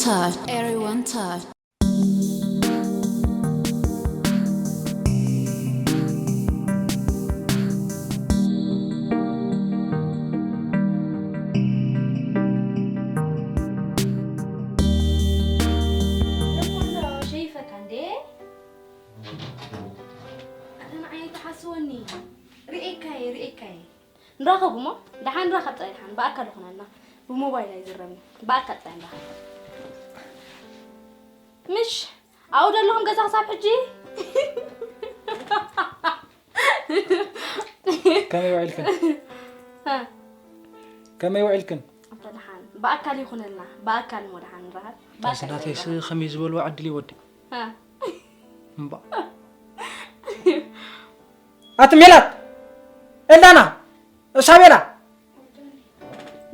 Touch. Everyone touch. ሸይፈካ እንዴ? ኣታ ንዓይ ኣይትሓስወኒ። ርእየካየ፣ ርእየካየ። ንራኸብ እሞ፣ ደሓን ንራኸብ ጥራይ ደሓን። ብኣካል ይኹነልና። ብሞባይል ኣይዝረብን። ብኣካል ጥራይ ንራኸብ። ምሽ፣ ኣብኡ ዶ ኣለኹም ገዛ ክሳብ ሕጂ? ከመይ ውዒልክን? ሃ፣ ከመይ ውዒልክን? ኣታ ደሓን። ብኣካል ይኹነልና። ብኣካል እሞ ደሓን ንራኸብ። ብኣካል ጥራይ ስናተይስ ንራኸብ። ከመይ ዝበልዎ ዕድል ይወዲ ሃ። እምባ ኣቲ ሜላት፣ ኤልዳና፣ ሳቤላ።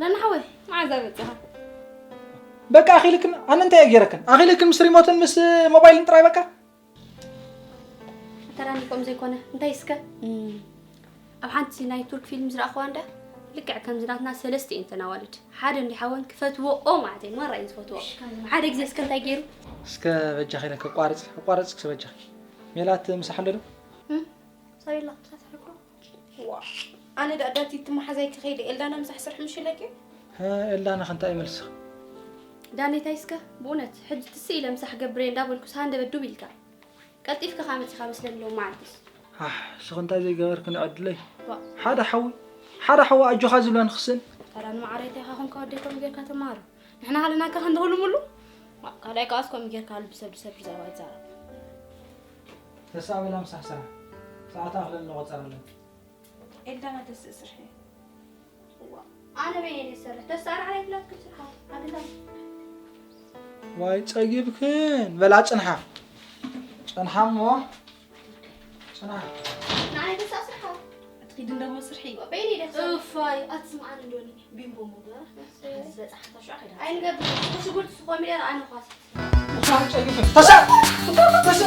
ናና ሓወይ፣ መዓዛ በጽኻ? በቃ ኣኺልክን። ኣነ እንታይ እየ ገይረክን? ኣኺልክን ምስ ሪሞትን ምስ ሞባይልን ጥራይ በቃ። ኣተራኒቆም ዘይኮነ እንታይ እስከ እም፣ ኣብ ሓንቲ ናይ ቱርክ ፊልም ዝረኣኽዋ እንዳ ልክዕ ከምዚ ናትና ሰለስተ እየን ተናዋልድ ሓደ እንዲ ሓወን ክፈትዎ ኦ ማለት እየን ማራ እየን ዝፈትዎ ሓደ ግዜ እስከ እንታይ ገይሩ እስከ በጃኺ ኢለ ከቋርጽ፣ ኣቋርጽ እስከ በጃኺ። ሜላት ምሳሕ ኣሎ ዶ? እም፣ ሳቤላ ምሳሕ ትሕልኩ ዋ ኣነ ዳ ኣዳቲ ትመሓዛይ ክኸይደ ኤልዳና ምሳሕ ስርሒ ምሽ ኢለኪ ሀ፣ ኤልዳና ከንታ ይመልስኽ። ዳኔታይ እስከ ብእውነት ሕጂ ትስእ ኢለ ምሳሕ ገብረ እንዳበልኩስ ሃንደበት ዱብ ኢልካ ቀልጢፍካ ከኣ መጺኻ መስለኒ ሎም መዓልትስ ኣሕ፣ ስኽ እንታይ ዘይገበርክን ዕድለይ። ዋ ሓደ ሓዊ፣ ሓደ ሓዊ ኣጆኻ ዝብለን ክስን። ታዲያ ንማዕረይታ ኢኻ ኮንካ ወደይ ከምኡ ጌርካ ተማሃሮ ንሕና ሃለናካ ክንድኽልሙሉ ካልኣይ ከኣስ ከምኡ ጌርካ ልቢ ሰብ ሰብ ብዛዕባ ይዛረብ ተሳበላ ምሳሕ ስራሕ ሰዓት ኣኽለን ንቆጸር ኣለና። ኤልዳና ተስእ ስርሒ ኣነ በይነ ዝሰርሕ ተስኣ ንዓይ ፍላት ክትስርሓ ኣግዛም ዋይ ጸጊብክን በላ ጽንሓ። ጽንሓ እሞ ጽንሓ። ንዓይ ተስኣ ስርሓ ኣትኺድ እንደሞ ስርሒ በይነ ደስ እፋይ ኣትስምዓን እንደኒ ቢምቦ ሞገ ዝበጻሓታ ሸዓ ከይዳ ኣይንገብር ሽጉርቲ ስኮሚደር ኣነ ኳስ እሷን ጸጊብክን። ተሳ ተሳ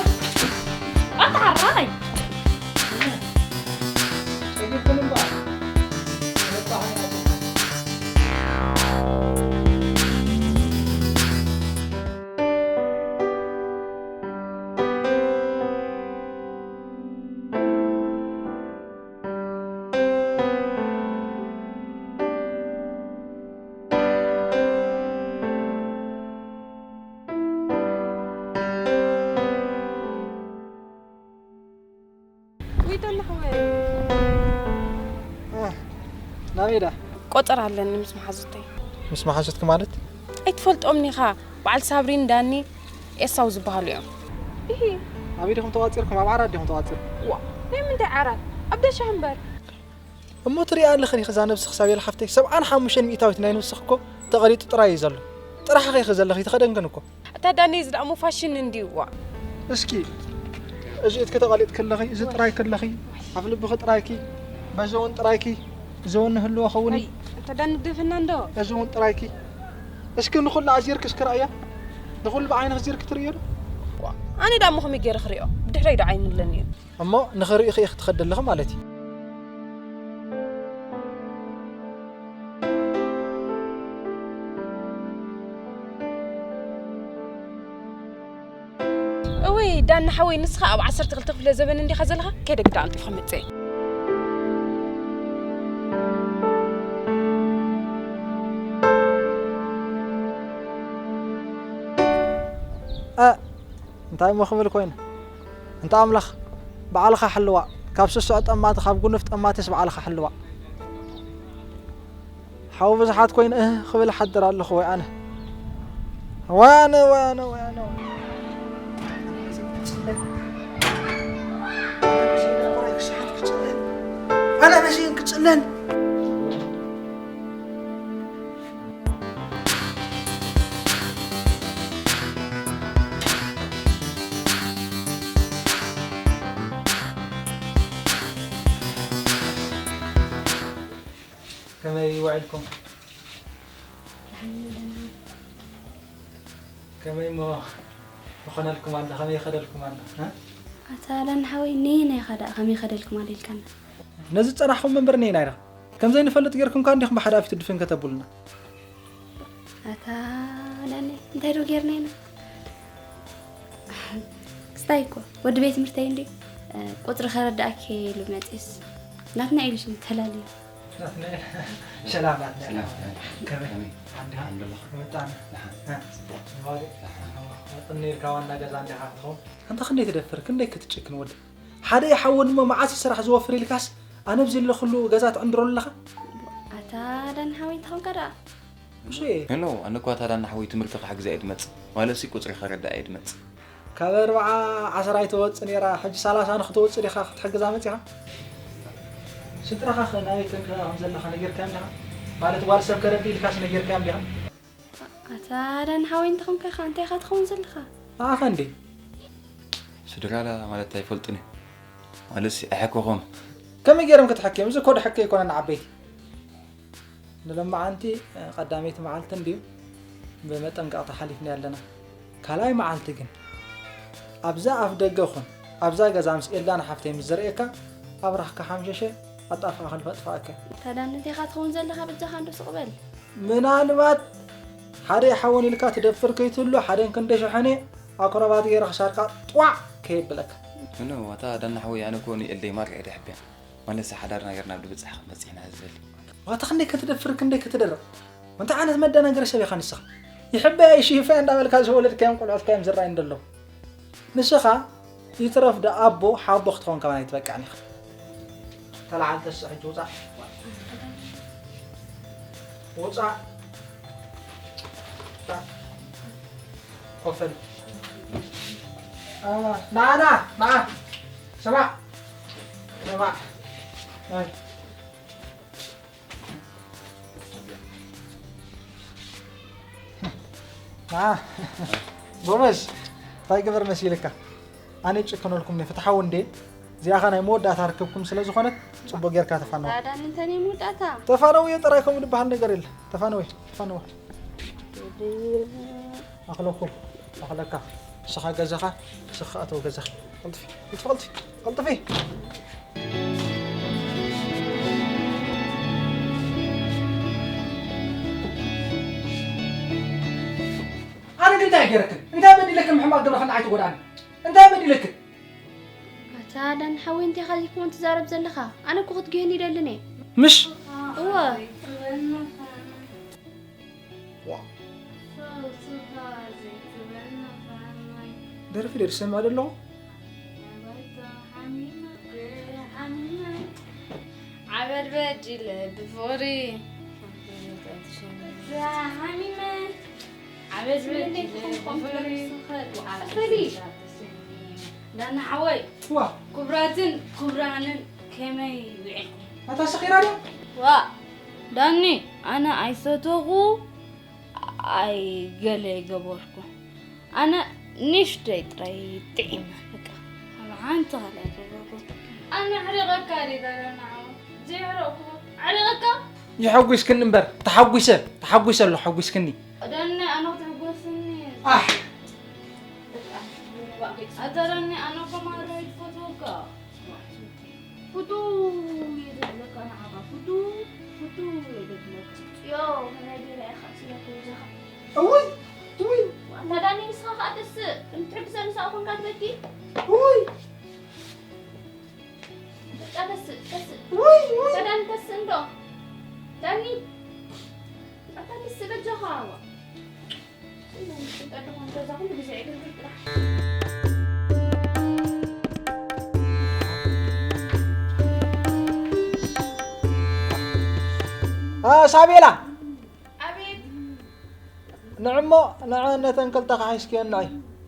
ኣታ ዓራይ ጸጊብክን እምበኣር። ዊቶና ሓወይ ናበይ ዳ? ቆጸራ ኣለኒ ምስ መሓዙተይ ምስ መሓዙትኪ ማለት? ኣይትፈልጦምን ኢኻ በዓል ሳብሪን ዳኒ ኤሳው ዝበሃሉ እዮም ኣበይ ዲኹም ተዋፂርኩም? ኣብ ዓራት ዲኹም ተዋፂርኩም? ዋ ናይ ምንታይ ዓራት ኣብ ደሻ እምበር እሞ ትሪኣ ኣለኺ ዲኺ እዛ ነብስኺ ሳቤላ ሓፍተይ ሰብዓን ሓሙሽተን ሚእታዊት ናይ ነብስኺ እኮ ተቐሪጡ ጥራይ እዩ ዘሎ ጥራሕ ኸይኺ ዘለኺ ተኸደንክን እኮ እታ ዳኒ እዚ ደኣ እሞ ፋሽን እንድዩ ዋ እስኪ እዚ ኢድኪ ተቐሊጥ ከለኺ እዚ ጥራይ ከለኺ ኣብ ልብኺ ጥራይኪ በዚ እውን ጥራይኪ እዚ እውን ንህልዎ ኸውን እዩ እታ ዳኒ ግደፈና እንዶ እዚ እውን ጥራይኪ እስኪ ንኹሉ ኣዚርኪ እስኪ ረኣያ ንኹሉ ብዓይንኺ ዚርኪ ትርእዮ ዶ ኣነ ደኣ እሞ ከመይ ገይረ ክሪኦ ብድሕረይ ዶ ዓይኒ ኣለኒ እዩ እሞ ንኽርኢ ኢኺ ትኸዲ ኣለኺ ማለት እዩ እውይ ዳኒ ሓወይ ንስኻ ኣብ ዓሰርተ ክልተ ክፍለ ዘበን እንዲኻ ዘለኻ ከይደ ግዳ ቀልጢፍካ መጽእ እ እንታይ እሞ ክብል ኮይነ እንተ ኣምላኽ ባዕልኻ ሕልዋ ካብ ስሱዕ ጠማቲ ካብ ጉኑፍ ጠማትስ ባዕልኻ ሕልዋ ሓው ብዙሓት ኮይኑ እህ ክብል ሓድር ኣለኹ ወይ ኣነ ወይ ኣነ ወይ ኣነ ወይ ኣነ ኣነ በሽን ክጽለን ከመይ ውዒልኩም? ከመይ እሞ ይኾነልኩም ኣሎ? ከመይ ይኸደልኩም ኣሎ? እ? ኣታ ለን ሓወይ ነየናይ ኸ ደኣ ከመይ ኸደልኩም ኣሎ ኢልካና? ነዚ ዝጸናሕኹም እምበር ነየናይ ኢኻ? ከም ዘይንፈልጥ ጌርኩም ከኣ እንዲኹም ብሓደ ኣፊት ድፍን ከተብሉና። ኣታ እንታይ ዶ ጌርና ኢና? ክስታይ እኮ ወዲ ቤት ትምህርተይ እንዲ ቁፅሪ ከረዳእኪ ኢሉ መፂስ ናትና ኢሉ ሽም ተላልዩ። ናትና ሰላም ናትና ሰላም። ከመይ ከመይ? ሓንዳ ኣልሓምዱሊላህ። መጣና። ደሓን። እ፣ ጽቡቕ። ነባሪ። ደሓን። ኣጥኒ ኢልካ ዋና ገዛ እንዲኻ ክትኸውን። ኣንታ ክንደይ ትደፍር ክንደይ ክትጭክን ወዲ ሓደ ይሓወን እሞ መዓስ እዩ ስራሕ ዝወፍር ኢልካስ ኣነ ኣብዚ ኣለኹሉ ገዛ ትዕንድረሉ ኣለኻ? ኣታ ዳኒ ሓወይ እንተኾንካ ደኣ። ምሽ እየ። ሄሎ፣ ኣነ እኳ እታ ዳኒ ሓወይ ትምህርቲ ክሕግዛ እየ ድመጽእ። ማለትሲ ቁጽሪ ከረድኣ እየ ድመጽእ። ካብ ኣርብዓ ዓስራ ኣይተወጽእ ነይራ፣ ሕጂ ሰላሳ ንክትወጽእ ዲኻ ክትሕግዛ መጺኻ? ስድራኻ ኸ ናበይ ከም ከም ዘለኻ ነጊርካዮም ዲኻ? ማለት ጓል ሰብ ከረድእ ኢልካስ ነጊርካዮም ዲኻ? ኣታ ዳኒ ሓወይ እንተኾንካ ኢኻ እንታይ ኢኻ ትኸውን ዘለኻ? ንዓኻ እንዴ? ስድራ ማለት ኣይፈልጡን እዮም። ማለትሲ ኣሕኮኾም። ከመይ ገይሮም ክትሕክዮም? እዚ እኮ ድሕኪ ኣይኮነን ንዓበይቲ። ንሎማዓንቲ ቀዳመይቲ መዓልቲ እንድዩ ብመጠንቀቕታ ሓሊፍና ኣለና። ካልኣይ መዓልቲ ግን ኣብዛ ኣፍ ደገ ኹን ኣብዛ ገዛ ምስ ኤልዳና ሓፍተይ ምስ ዘርእየካ ኣብራኽካ ሓምሸሸ ኣጣፍኣ ከልፈጥፋእከ። ታዲያ ነዚኻ ትኸውን ዘለኻ በጃኻ እንዶ ስቕ በል። ምናልባት ሓደ ይሓወን ኢልካ ትደፍር ከይትህሉ ሓደን ክንደ ሸሐነ ኣክሮባት ገይረ ክሳድካ ጥዋዕ ከየብለካ። ምነው ኣታ ዳና ሓወይ ኣነ እኮ ንኤልደይ ማር እየ ደሕብያ። ማለትሲ ሓዳርና ጌርና ብብጻሕ ክንበጽሕ ኢና ዝደሊ። ዋታ ክንደይ ክትደፍር ክንደይ ክትደርቕ። እንታይ ዓይነት መደናገሪ ሰብ ኢኻ ንስኻ? ይሕበያ ይሽይፈያ እንዳበልካ ዝወለድካዮም ቆልዑትካ እዮም ዝረኣዩ እንደለዉ። ንስኻ ይትረፍ ዶ ኣቦ ሓቦ ክትኸውን ከማን ኣይትበቅዕን ኢኻ። ተለዓል ተስእ ሕጂ ውጻእ። ውጻእ። ኮፈል። ና ና ና። ስማዕ ስማዕ። አ፣ ጎበዝ፣ እንታይ ግበር መሲልካ? ኣነ ይጭክነልኩም እየ፣ ፍትሓዊ እንዴ? እዚኣ ኸ ናይ መወዳእታ ርክብኩም ስለ ዝኾነት፣ ጽቡቕ ጌርካ ተፋነዋ። ታዲያ እንታይ ናይ መወዳእታ? ተፋነውየ ጥራይ፣ ከምኡ ዝበሃል ነገር የለ። ተፋነወ፣ ተፋነወ። ኣኽለኩም፣ ኣኽለካ። ንስኻ ገዛኻ፣ ንስኻ ኣተው ገዛኻ። ቀልጥፊ፣ ቀልጥፊ፣ ቀልጥፊ፣ ቀልጥፊ። ኣነ ግን እንታይ ገይረክን? እንታይ በዲለክን? ብሕማቕ ግብርኽን ንዓይ ትጎድኣኒ? እንታይ በዲለክን? ኣታ ዳኒ ሓወይ፣ እንታይ ኢኻ ዘይኮን ትዛረብ ዘለኻ? ኣነ እኮ ክትግህየኒ ይደልን እየ። ምሽ? እወ። ዋ። ደርፊ ዶ ዝሰምዕ ዘለኹ? ዓበድ በዲለ ብፍቕሪ ሓሚመ። ዓበድ በዲለ ብፍቕሪ። ቀስ በሊ። ዳና ሓወይ፣ ዋ። ክቡራትን ክቡራንን ከመይ ውዒልኩም? ኣታ ሰኺራ ድያ? ዋ፣ ዳኒ፣ ኣነ ኣይሰተኹ፣ ኣይገለ ኣይገበርኩ። ኣነ ንእሽተይ ጥራይ ጥዒመ፣ በቃ፣ ኣብ ሓንቲ ካልእ ኣይገበርኩ። ኣነ ኣሕሪቐካ ድየ ዳና ሓወይ? ዘይሕረቕኩ፣ ኣሕሪቐካ? የሐጒስክኒ እምበር፣ ተሓጒሰ፣ ተሓጒሰ ኣለኹ፣ ሓጒስክኒ። ዳኒ፣ ኣነ ክትሕጎስኒ። ኣሕ! ኣታ ዳኒ፣ ኣነ እኮ ማራ ይፈትወካ። ፍቱው እየ ዝብለካ ንዓኻ፣ ፍቱው፣ ፍቱው እየ ዝብለካ። ጽዮ፣ ከመይ ገይረ እየ ክቕስነካ በጃኻ? እውይ፣ እውይ። ኣታ ዳኒ፣ ንስኻ ከኣ ተስእ፣ እንትሕግዘኒ ሳእ ኮንካ ትበኪ? እውይ። በቃ ተስእ፣ ተስእ። ውይ፣ ውይ። ኣታ ዳኒ፣ ተስእ እንዶ። ዳኒ፣ ኣታ ተስእ በጃኻ፣ ዋ። አ፣ ሳቤላ። ኣቤት። ንዕሞ፣ ንዐ ነተን ክልተ ሒዝክየን ንዒ።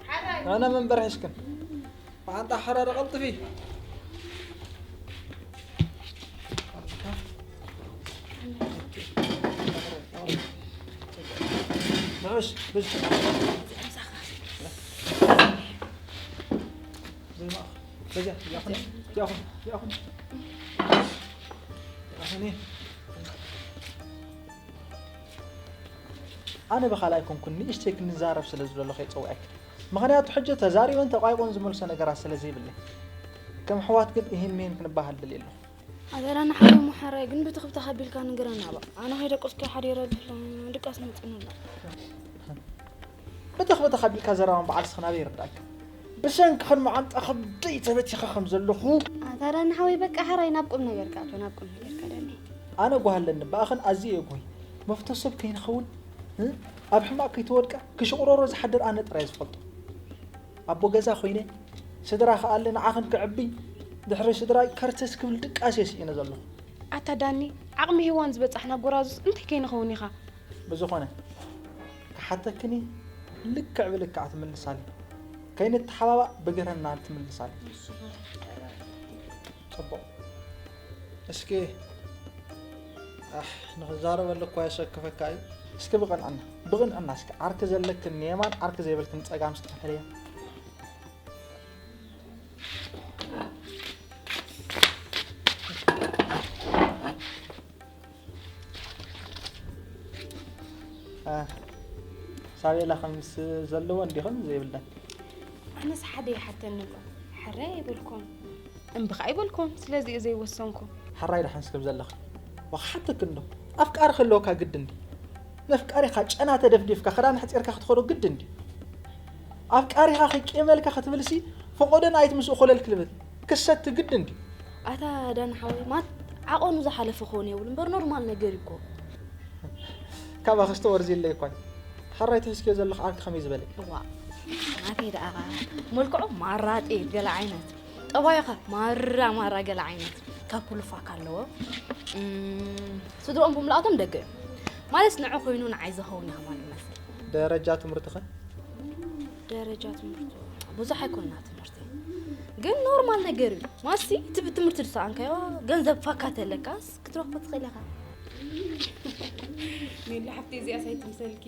ሓራይ። ንዐ መንበር ሒዝክን። ኣንታ ሓራሪ ቀልጥፊ። ንዑስ፣ ብዝ-፣ በዚኣ፣ ያኹን፣ ያኹን፣ ያኹን። ያኹን። ኣነ ብኻልእ ኣይኮንኩን፣ ንእሽተይ ክንዛረብ ስለ ዝደለኹ እየ ጸዊዐኪ። ምኽንያቱ ሕጂ ተዛሪበን ተቋይቆን ዝመልሶ ነገራት ስለ ዘይብለይ። ከም ኣሕዋት ግን እሂን ምሂን ክንበሃል ደልየ ኣለኹ። ኣታ ዳና ሓወይ እሞ ሓራይ ግን ብትኽብትኽ ኣቢልካ ንገረና እባ። ኣነ ከይደቀስኩ ሓዲረ ብፍላይ ድቃስ መጺኡኒ ኣሎ። በተኽ በተኽ ኣቢልካ ዘረባን በዓል ስኽን ኣበይ ይርዳእካ? ብሰንክኽን መዓንጣ ከብደይ ተበቲኸ ከም ዘለኹ። ኣታ ዳኒ ሓወይ፣ በቃ ሕራይ ናብ ቁም ነገርካ ኣቶ፣ ናብ ቁም ነገርካ ዳኒ። ኣነ ጓህ ኣለኒ፣ ብኣኽን ኣዝየ እየ ጉሁይ። መፍቶ ሰብ ከይንኸውን፣ እ? ኣብ ሕማቕ ከይትወድቃ ክሽቑረሮ ዝሓድር ኣነ ጥራይ ዝፈልጦ። ኣቦ ገዛ ኮይነ፣ ስድራ ከኣለ ንዓኽን ክዕብይ፣ ድሕሪ ስድራይ ከርተት ክብል ድቃስ እየ ስኢነ ዘለኹ። ኣታ ዳኒ፣ ዓቕሚ ሄዋን ዝበጻሕና ጎራዙስ እንታይ ከይንኸውን ኢኻ? ብዝኾነ፣ ክሓተክኒ ልክዕ ብልክዕ ትምልሳሊ። ከይንተሓባባእ ብግርህና ትምልሳሊ። ጽቡቕ። እስኪ፣ ኣሕ፣ ንኽዛረበሉ እኳ የሰክፈካ እዩ። እስኪ ብቕንዕና፣ ብቕንዕና እስኪ ዓርኪ ዘለክን ንየማን ዓርኪ ዘይብልክን ጸጋም እስኪ ተፈልያ። እ፣ ሳቤላ ከምስ ዘለዎ እንዲኹም ዘይብለን። ኣነስ ሓደ ይሓተኒ ኣሎ። ሕራይ ኣይበልኩን። እምቢ ኸኣ ኣይበልኩን። ስለዚ እየ ዘይወሰንኩ። ሕራይ ደሓን ስክብ ዘለኺ። ወኽሓተክ እንዶ። ኣፍቃሪ ከለወካ ግድን ድዩ? ነፍቃሪኻ ጨና ተደፍዲፍካ ክዳን ኣሕጺርካ ክትኸዶ ግድን ድዩ? ኣፍቃሪኻ ከይቄመልካ ክትብልሲ ፈቖደን ኣይት ምስኡ ኮለል ክልብል ክሰቲ ግድን ድዩ? ኣታ ዳኒ ሓወይ፣ ማት ዓቐኑ ዝሓለፈ ክኸውን የብሉ እምበር ኖርማል ነገር እዩ እኮ። ካባኺ ዝተወርዝለይ እኳ እዩ። ሕራይ ትሕዝክዮ ዘለኺ ዓርኪ ከመይ ዝበለ እዩ? እዋ፣ ናተይ ደኣ መልክዑ ማራጢ ገለ ዓይነት፣ ጠባዩኸ ማራ ማራ ገለ ዓይነት፣ ካብ ኩሉ ፋክ ኣለዎ። እም፣ ስድርኦም ብምልኣቶም ደገ እዩ። ማለት ንዑ ኮይኑ ንዓይ ዝኸውን እዩ ከማን ይመስል። ደረጃ ትምህርትኸ? ደረጃ ትምህርቱ ብዙሕ ኣይኮና ትምህርቲ፣ ግን ኖርማል ነገር እዩ። ማሲ እቲ ብትምህርቲ ዝሰኣንካዮ ገንዘብ ፋካ ተለካስ ክትረኽቦ ትኽእል ኢኻ። ሜላ ሓፍተይ እዚኣ ሳይ ትምሰልኪ።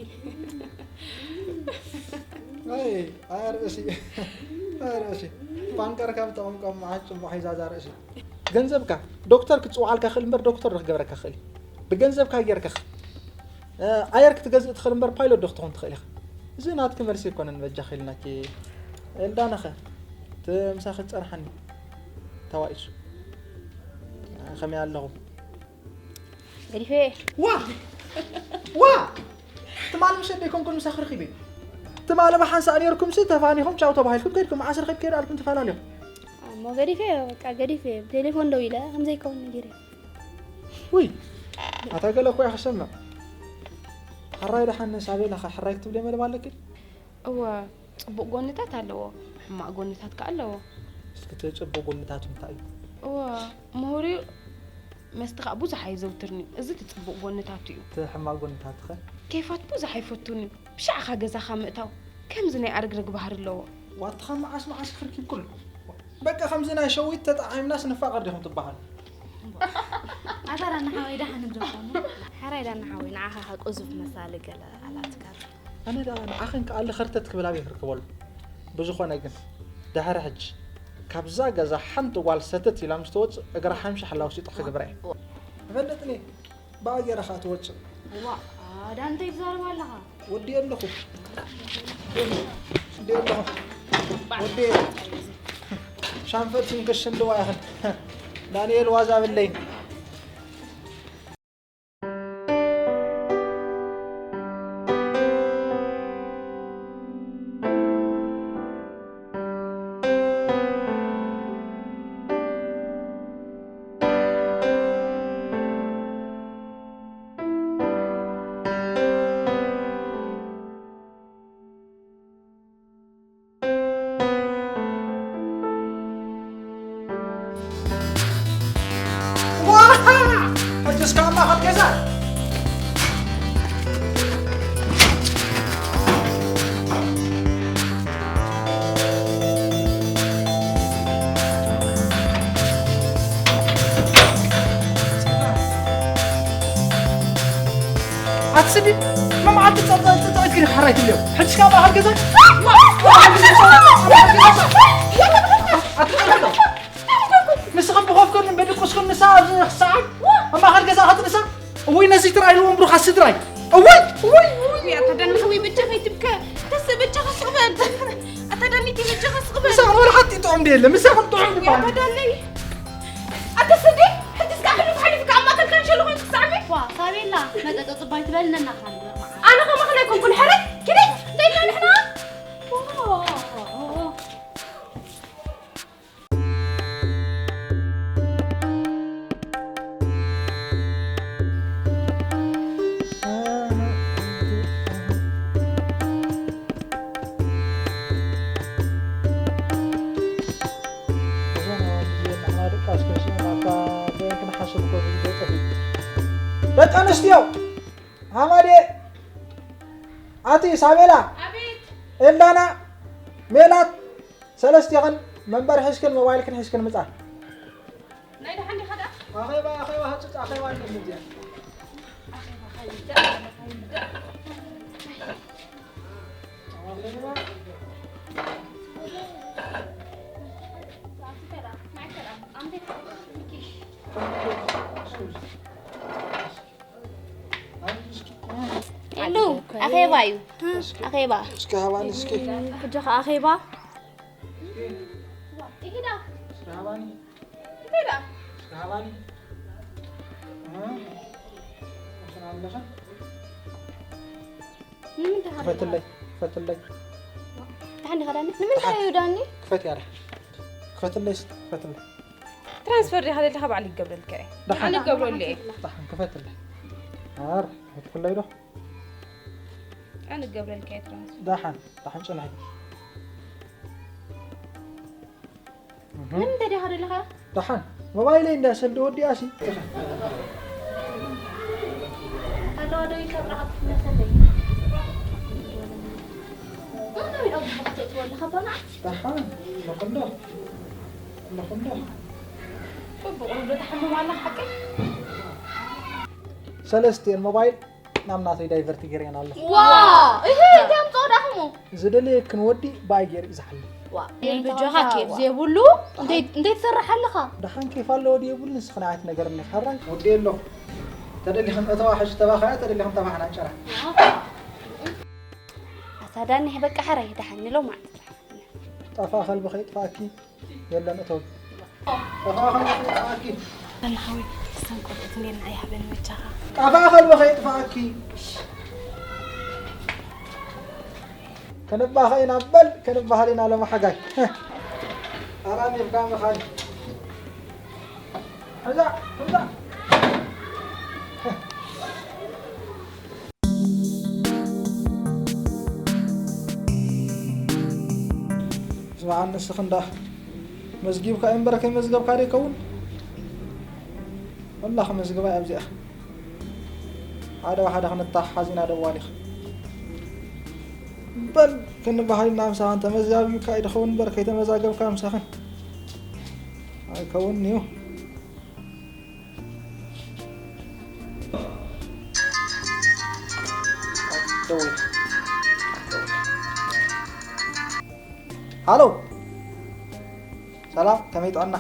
ኣይ፣ ኣይ ርእሲ፣ ኣይ ርእሲ። ፋንቀርካ ብጠቐምቀም መዓት ጽቡቕ ሒዛ እዛ ርእሲ። ገንዘብካ ዶክተር ክትጽውዓልካ ክእል እምበር ዶክተር ዶ ክገብረካ ክእል እዩ? ብገንዘብካ ጌርካ ኸ፣ እ፣ ኣየር ክትገዝእ ትኽእል እምበር ፓይሎት ዶ ክትኾን ትኽእል ኢኻ? እዚ ናትኪ መልሲ ኣይኮነን በጃኺ ኢልናኪ። ኤልዳናኸ? እቲ ምሳኺ ዝጸንሓኒ ተዋኢሱ። ከመይ ኣለኹ? ገዲፈ። ዋ! ዋ! ትማሊ ምሸት ደይኮንኩን ምሳኺ ረኺበ። ትማሊ ብሓንሳእ ነይርኩምሲ ተፋኒኹም ቻው ተባሂልኩም ከድኩም። መዓስ ረኺብኪ ደኣልኩም ተፈላለኹም። እሞ ገዲፈ፣ በቃ ገዲፈ። ብቴሌፎን ደዊለ ከም ዘይከውን ነጊረ። ውይ! ኣታ ገለ እኮ እየ ክሰምዕ። ሕራይ ደሓን ሳቤላኸ ሕራይ ክትብሊ መደብ ኣለኪ? እወ፣ ጽቡቕ ጎንታት ኣለዎ፣ ሕማቕ ጎንታት ከኣ ኣለዎ። እስኪ እቲ ጽቡቕ ጎንታቱ እንታይ እዩ? እወ፣ ምሁር እዩ፣ መስተ ከኣ ብዙሕ ኣየዘውትርን እዩ። እዚ እቲ ጽቡቕ ጎንታቱ እዩ። እቲ ሕማቕ ጎንታቱ ኸ? ኬፋት ብዙሕ ኣይፈቱን እዩ። ብሻዕኻ ገዛኻ ምእታው፣ ከምዚ ናይ ኣረግረግ ባህሪ ኣለዎ። ዋትኻ መዓስ መዓስ ክርኪብ ኩሉ። በቃ ከምዚ ናይ ሸዊት ተጠዓሚምናስ ንፋቐር ዲኹም ትበሃሉ? ኣታ ዳኒ ሓወይ ደሓን እንዶ ኮኑ። ሕራይ ዳኒ ሓወይ ንዓኻ ከኣ ቁዙፍ መሳሊ ገለ ኣላትካ። ኣነ ደኣ ንዓኽን ከኣ ለኸርተት ክብል ኣበይ ክርከበሉ? ብዝኾነ ግን፣ ድሕሪ ሕጂ፣ ካብዛ ገዛ ሓንቲ ጓል ሰተት ኢላ ምስ ትወጽእ፣ እግራ ሓምሻ ሕላው ሲጦ ክገብራ እየ። እፈልጥኒ፣ ብኣ ገይራ ኸኣ ትወጽእ። እዋ፣ ኣዳ እንታይ ትዛረብ ኣለኻ? ወዲ ኣለኹ። ወዲ ኣለኹ። ወዲ ሻንፈት ሽንክሽ እንድዋ ኢኽን። ዳንኤል ዋዛ ብለይ። ዋሃ! ሕጂ እስከ ኣብ ማእኸል ገዛ። ኣቲ ስዲ፣ መማዓልቲ ጸብጻብ ጸብጻብ ኢልኪ ሓራይ ትብልዮ። ሕጂ እስከ ኣብ ማእኸል ገዛ። ኣቲ ንስኽን ብኾፍክን በድቁስክን ንሳ ኣብዚ ክሰዓት ኣብ ማእኸል ገዛ ክትንሳ? እውይ ነዚ ትራይ ልዎም ብሩኻት ስድራይ። እውይ፣ እውይ፣ እውይ። ኣታ ዳኒ ሓወይ በጃኻ ይትብከ። ተስ በጃኻ ስቕ በል። ኣታ ዳኒቲ በጃኻ ስቕ በል። ምሳኽን ወላ ሓንቲ ጥዑም ድየ የለ። ምሳኽን ጥዑም ድበሃል። ኣታ ዳኒ። ኣታ ስዲ፣ ሕጂ እስከ ኣሕሉፍ ሓሊፍካ ኣብ ማእከል ካንሸሎ ኮይንካ ትስዕሚ? ዋ፣ ሳቤላ፣ መጠጠ ጽባይ ትበልነና ካን። ኣነ ከማኽን ኣይኮንኩን። ሕረ፣ ኪደ፣ ደይና ንሕና። ደቂ ኣንስትዮ ሃማዴ፣ ኣቲ ሳቤላ፣ ኤልዳና፣ ሜላት፣ ሰለስቲኽን መንበር ሒዝክን ሞባይልክን ሒዝክን ምጻ። ናይ ደሓን ዲኻ ደኣ? ኣኼባ፣ ኣኼባ፣ ህጹጽ ኣኼባ ኣለኒ እዚኣ። ኣኼባ። ሄሎ፣ ኣኼባ እዩ። ኣኼባ። እስኪ ሃባኒ እስኪ። ሕጂ ኸ ኣኼባ? እስኪ ሃባኒ። እንታይ ደኣ? እስኪ ሃባኒ። እ? ንስና ኣለኻ? ንምንታይ ሃበኒ? ክፈትለይ፣ ክፈትለይ። ደሓን ዲኻ ዳኒ? ንምንታይ እዩ ዳኒ? ክፈት ያለ። ክፈትለይ እስኪ፣ ክፈትለይ። ትራንስፈር ዲኻ ደሊኻ ባዕሉ ይገብረልካ እየ። ደሓን። ኣነ እገብረሉ እየ። ደሓን ክፈትለይ። ኣር፣ ክፈትለይ ዶ? ኣነ እገብረልካ እየ ትራንስፈር። ደሓን፣ ደሓን ጽንሒ። እህ። ንምንታይ ዲኻ ደሊኻ? ደሓን፣ ሞባይለይ እንዳ ሰልዲ ወዲኣሲ። ኣለዋ ዶ ይከብራኻ ትፍለሰለይ? እንታይ ኣብ ዝሓፍቶ ትወልኻ በና? ደሓን፣ ኣለኹ እንዶ። ኣለኹ እንዶ። ብቑሩብ ዶ ትሓምም ኣላ ሓቀይ? ሰለስቲኤን ሞባይል ናብ ናተይ ዳይቨርት ገይረን ኣለኹ። ዋ! እህ፣ እንታይ ኣምጽኦ ዳኹሞ? ዝደለየክን ወዲ ብኣይ ገይሩ እዩ ዝሓልፍ። ዋ፣ በጃኻ ኬፍ ዘይብሉ እንታይ፣ እንታይ ትሰርሕ ኣለኻ? ደሓን ኬፍ ኣለዎ ድዩ የብሉን ንስኺ ንዓይ ትነገርኒ። ሕራይ ወዲ ኣለኹ። ተደሊኽን እተዋ ሕጂ ተባኸያ፣ ተደሊኽን ተባሕና ጨራ። ኣታ ዳኒ በቃ ሕራይ ደሓን ንሎማዓንቲ። ጠፋ ከልቢ ከይጥፋእኪ። የለን እተው። ጠፋ ከልቢ ከይጥፋእኪ። ኣነ ሓወይ፣ እሰን ቆልዑት እንዴና ኣይሃበኒ በጃኻ። ጠፋ ከልቢ ከይጥፋእኪ። ከነባኸ ኢና በል፣ ከነባህል ኢና ሎሚ ሓጋይ። ኣራን ይብካ መኻኒ። ሕዛ፣ ሕዛ። ስማዕ፣ ንስኺ እንዳ መዝጊብካ እምበር ከይመዝገብካ ዶ ይከውን? ወላ ከመዝግባ እያ ኣብዚኣ። ሓደ ብሓደ ክንተሓሓዝ ኢና ደዋሊኻ። በል ክንበሃል ኢና ምሳኽን፣ ተመዝጋቢብካ እዩ ድኸውን እምበር ከይተመዛገብካ ምሳኽን ኣይከውንን እዩ። ደውል። ሃሎ፣ ሰላም፣ ከመይ ጥዕና?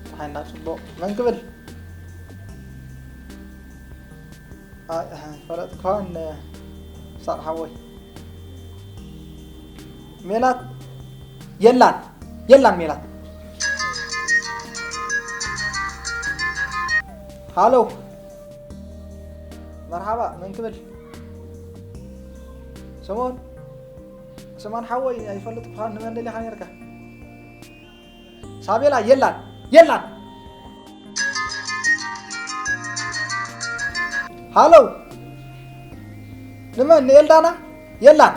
ደሓን ኢና፣ ጽቡቕ። መን ክብል? ኣይ፣ ኣይፈለጥኳን፣ ሳቕ ሓወይ። ሜላት የላን፣ የላን ሜላት። ሃሎ፣ መርሓባ፣ መን ክብል? ስሞን፣ ስሞን ሓወይ፣ ኣይፈልጥኳን፣ ንመን ደሊኻ ኔርካ? ሳቤላ የላን፣ የላን። ሃሎ፣ ንመን? ንኤልዳና? የላን።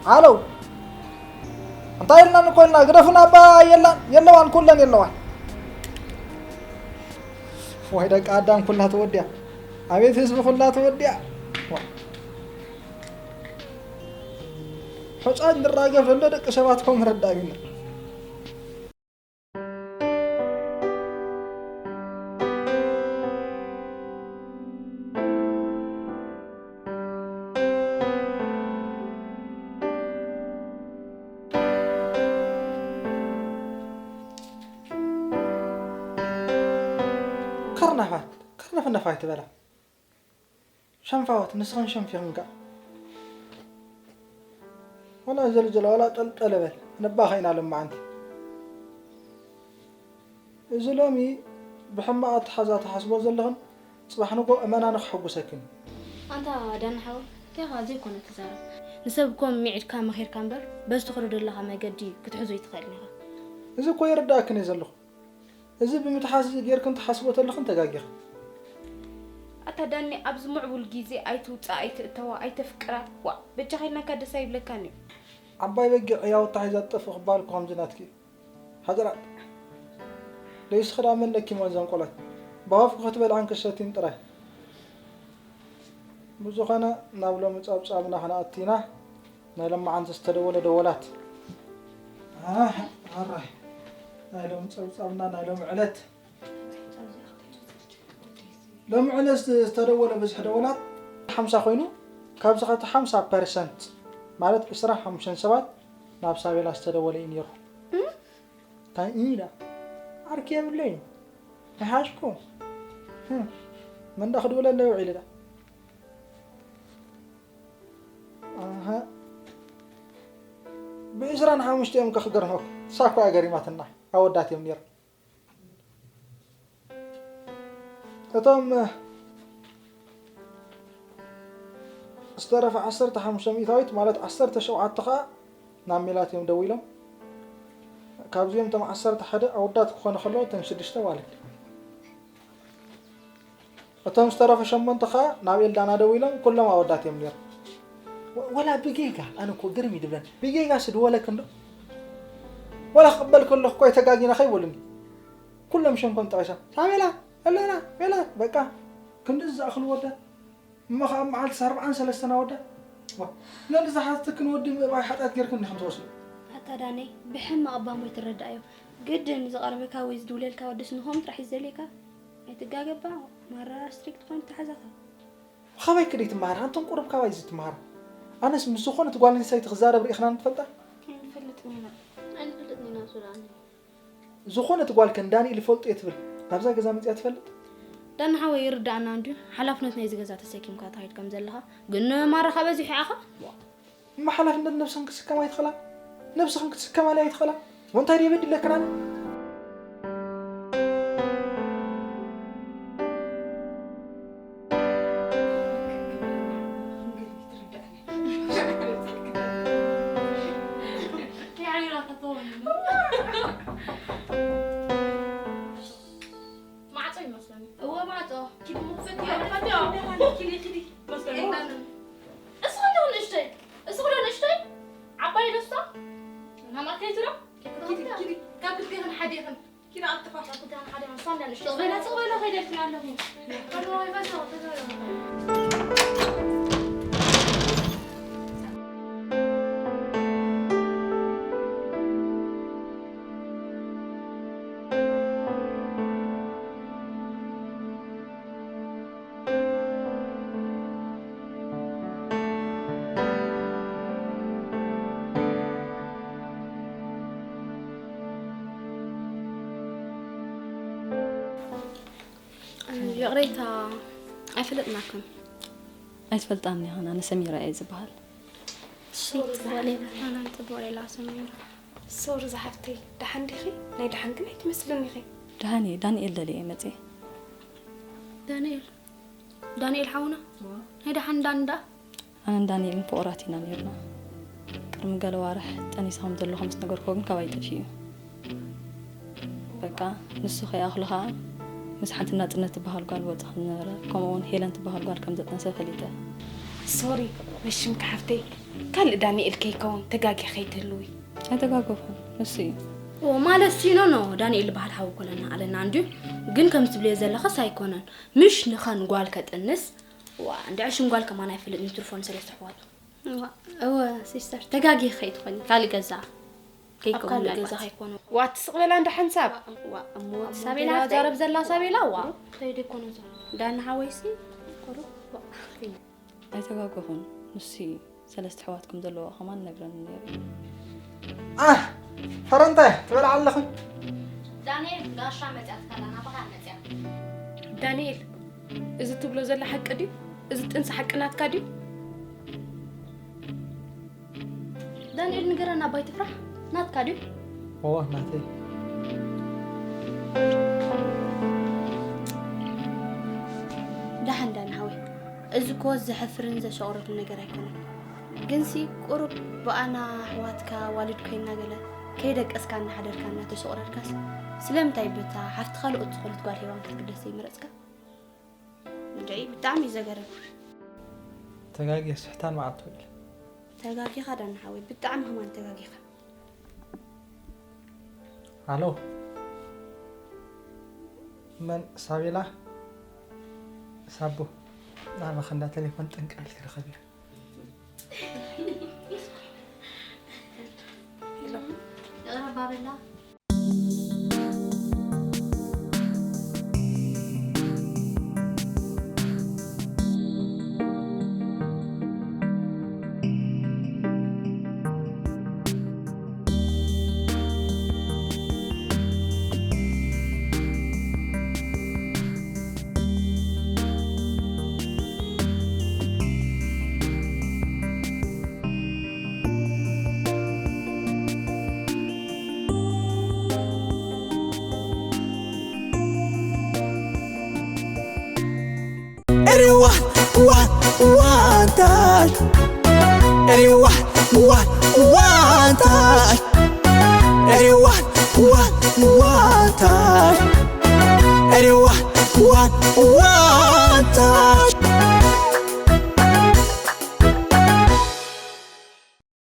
ሃሎ፣ እንታይ ኢልና እኮ ኢልና፣ ግደፉና እባ፣ የላን፣ የለዋን፣ ኩለን የለዋን። ወይ ደቂ ኣዳም ኩላ ተወዲያ። ኣቤት ህዝቢ ኩላ ተወዲያ። ዋ። ሑጻ እንራገፍ እንዶ ደቂ ሰባት ኮም ረዳቢና። ከርናፋት፣ ከርነፍነፍ ኣይትበላ። ሸንፋወት፣ ንስኽን ሸንፊኽን ከኣ። ወላ ዘልዘለ፣ ወላ ጠልጠለ በል፣ ነባኸ ኢና ሎማዓንቲ። እዚ ሎሚ ብሕማቕ ኣተሓዛ ትሓስቦ ዘለኽን፣ ጽባሕ ንጎ እመናኒ ክሕጉሰክን እዩ። ኣንታ ዳና ሓወይ፣ እንታይ ኢኻ ዘይኮነ ትዛረብ? ንሰብ እኮ ሚዒድካ መኺርካ እምበር፣ በዚ ትኸዶ ዘለኻ መገዲ ክትሕዞ ኣይትኽእልን ኢኻ። እዚ እኮ ይርዳእክን እየ ዘለኹ። እዚ ብምትሓዝ ጌርክን ትሓስቦ ተለኽን ተጋጊኽን። ኣታ ዳኒ፣ ኣብዚ ምዕቡል ግዜ ኣይትውጻእ፣ ኣይትእተዋ፣ ኣይተፍቅራ። ዋእ፣ በጃኻ ኢልናካ ደስ ኣይብለካን እዩ። ዓባይ በጊዕ ያውታ ሒዛ ትጠፍእ ክበሃል እኮ ከምዚ ናትኪ እዩ። ሓደራ። ደይስኺ ደኣ መን ለኪሞ እዘን ቆልዑት? ብኸፍኩ ክትበልዓን ክትሰትይን ጥራይ። ብዝኾነ ናብ ሎሚ ጸብጻብና ክንኣቱ ኢና። ናይ ሎማዓንቲ ዝተደወለ ደወላት። ኣህ፣ ኣራይ። ናይ ሎሚ ጸብጻብና ናይ ሎሚ ዕለት። ሎሚ ዕለት ዝተደወለ ብዝሒ ደወላት ሓምሳ ኮይኑ፣ ካብዚ ኸቲ ሓምሳ ፐርሰንት ማለት ዕስራን ሓሙሽተን ሰባት ናብ ሳቤላ ዝተደወለ እዩ ነይሩ። እንታይ ኢላ? ዓርኪ የብለይን። ኣይሓዝኩ። ህም። መን ዳ ክድውለለይ ውዒሉ ዳ? ኣሃ። ብዕስራን ሓሙሽተ እዮም ከ ክገርመኩም። ንሳ እኮ እያ ገሪማትና። ኣወዳት እዮም ነይሮም። እቶም ዝተረፈ ዓሰርተ ሓሙሽተ ሚእታዊት ማለት ዓሰርተ ሸውዓተ ኸኣ ናብ ሜላት እዮም ደዊሎም። ካብዚኦም እቶም ዓሰርተ ሓደ ኣወዳት ክኾኑ ከለዉ እተን ሽዱሽተ ኣዋልድ። እቶም ዝተረፈ ሸሞንተ ኸኣ ናብ ኤልዳና ደዊሎም ኩሎም ኣወዳት እዮም ነይሮም። ወ- ወላ ብጌጋ ኣነ እኮ ግርም እዩ ድብለን ብጌጋ ስድወለክ እንዶ ወላ ክቕበል ከለኹ እኮ ኣይተጋጊና ከይበሉኒ ኩሎም ሸንኮም ጠቒሶም ሳቤላ ኣለና ሜላት በቃ ክንዲ ዝኣኽሉ ወዳ እሞ ኸዓ መዓልቲ ኣርብዓን ሰለስተን ኣወዳ ዋ፣ ነዚ ዝሓተክን ወዲ ምእባይ ሓጢኣት ጌርክን ዲኽን ትወስዱ ኣታ ዳነይ ብሕማቕ እባ እሞ ኣይትረዳእዮ ግድን ዝቐርበካ ወይ ዝድውለልካ ወድስ ንኾም ጥራሕ እዩ ዘልየካ ኣይትጋገባ ማራ ስትሪክት ኮይኑ ተሓዛኻ ካባይ ክደይ ትመሃር ኣንተን ቁሩብ ካባይ እዚ ትመሃር ኣነስ ምስ ዝኾነት ጓል ኣንስተይቲ ክዛረብ ርኢኽናን ትፈልጣ ኣይንፈልጥን ኢና ኣይንፈልጥን ኢና ሱዳን ዝኾነት ጓል ከን ዳንኤል ይፈልጦ እየ ትብል ናብዛ ገዛ መፅያ ትፈልጥ ዳና ሓወይ ይርዳእና እንድዩ ሓላፍነት ናይዚ ገዛ ተሰኪምካ ትኸይድ ከም ዘለኻ ግን ማራኻ በዚሑ ኢኻ እማ ሓላፍነት ነብስኽን ክትስከማ ይትኽእላ ነብስኽን ክትስከማለይ ኣይትኽእላ ወንታይ ድየ በድለክን ኣነ ማዕጾ ይመስለኒ እወ ማዕጾ ኪዲ ምክፈት ኪዲ ኪዲ መስለኒ እስኺ ዶ ንእሽተይ እስኺ ዶ ንእሽተይ ዓባይ ደስታ ናማከይ ዝረብ ካብ ክልቴኽን ሓዴኽን ኪና ኣጥፋ ካብ ክልቴኽን ሓዴኽን ሳንዳ ንእሽተይ ጽቕበላ ጽቕበላ ከይደልክን ኣለኹ ይቕሬታ ኣይፈለጥናክን ኣይትፈልጣኒ ኢኽን ኣነ ሰሚራ እየ ዝበሃል እሺ ጽቡቕ ሌላ ሰላም ጽቡቕ ሌላ ሰሚራ ሶሪ ዝሓፍተይ ደሓን ዲኺ ናይ ደሓን ግን ኣይትመስልን ኢኺ ደሓን እየ ዳንኤል ደልየ እየ መፅየ ዳንኤል ዳንኤል ሓውና ናይ ደሓን ዳን ደኣ ኣነን ዳንኤልን ፍቑራት ኢና ነይርና። ቅድሚ ገለ ኣዋርሕ ጠኒሰ ከም ዘለኹ ምስ ነገርክዎ ግን ካባይ ጠፊኡ እዩ። በቃ ንሱ ከይኣኽሎ ኸኣ ምስ ሓንቲ ናጽነት ትበሃል ጓል ወጸ ከም ዝነበረ ከምኡ እውን ሄለን ትበሃል ጓል ከም ዘጥነሰ ፈሊጠ። ሶሪ መሽምኪ ሓፍተይ ካልእ ዳንኤል ከይከውን ተጋጊኺ ከይትህልዊ። ኣይተጋገኹን ንሱ እዩ። ኦ ማለት ሲ ኖ ኖ ዳንኤል ዝበሃል ሓው እኮ ኣለና ኣለና እንድዩ ግን ከምዚ ትብልዮ ዘለኽስ ኣይኮነን ምሽ ንኸን ጓል ከጥንስ ዋ እንድዒ ሽም ጓል ከማን ኣይፈልጥን ይትርፎ ንሰለስተ ኣሕዋቱ። እዋ እወ ሲስተር ተጋጊኺ ከይትኾኒ ካልእ ገዛ ኣብ ካልእ ገዛ ከይከውን። ከይኮኑ። ዋ ትስቕ በላ እንዳ ሓንሳብ። ዋ እሞ ሳቤላ ሓፍተይ። ዛረብ ዘላ ሳቤላ ዋ። እንታይ ደኮነ እዞ? ዳና ሓወይሲ ቁሩብ ዋ። ኣይተጋገኹን ንሱ እዩ ሰለስተ ኣሕዋት ከም ዘለዋ ከማን ይነግረኒ ነይሩ እዩ። ኣህ ፈረንታይ ትበልዓ ኣለኽን? ዳንኤል ጋሻ መፅያትካ ኣላ ናባኻ መፅያ። ዳንኤል እዚ ትብሎ ዘላ ሓቂ ድዩ? እዚ ጥንሲ ሓቂ ናትካ ድዩ? ዳንኤል ንገረና ኣባይ ትፍራሕ ናትካ ድዩ? እወ ናተይ። ደሓን ዳኒ ሓወይ፣ እዚ እኮ ዘሕፍርን ዘሸቕርርን ነገር ኣይኮነን። ግንሲ ቁሩብ ብኣና ኣሕዋትካ ዋልድ ኮይንና ገለ ከይደቀስካ እናሓደርካ እናተሸቑረርካስ ስለምንታይ በታ ሓፍቲ ካልኦት ዝኾነት ጓል ሄዋን ክትግደስ ዘይመረጽካ? እንድዒ ብጣዕሚ እዩ ዘገርም። ተጋግየ ስሕታን መዓልቲ ውዒለ። ተጋጊኻ ዳኒ ሓወይ፣ ብጣዕሚ ከማን ተጋጊኻ። ሃሎ፣ መን? ሳቤላ? ሳቡ፣ ናባኻ እንዳ ቴሌፎን ጥንቅቕ ኢልኪ ርኸብያ። ይቕረብ ባበላ። Everyone, one, one time. Everyone, one, one time. Everyone, one, one time. Everyone, one, one time.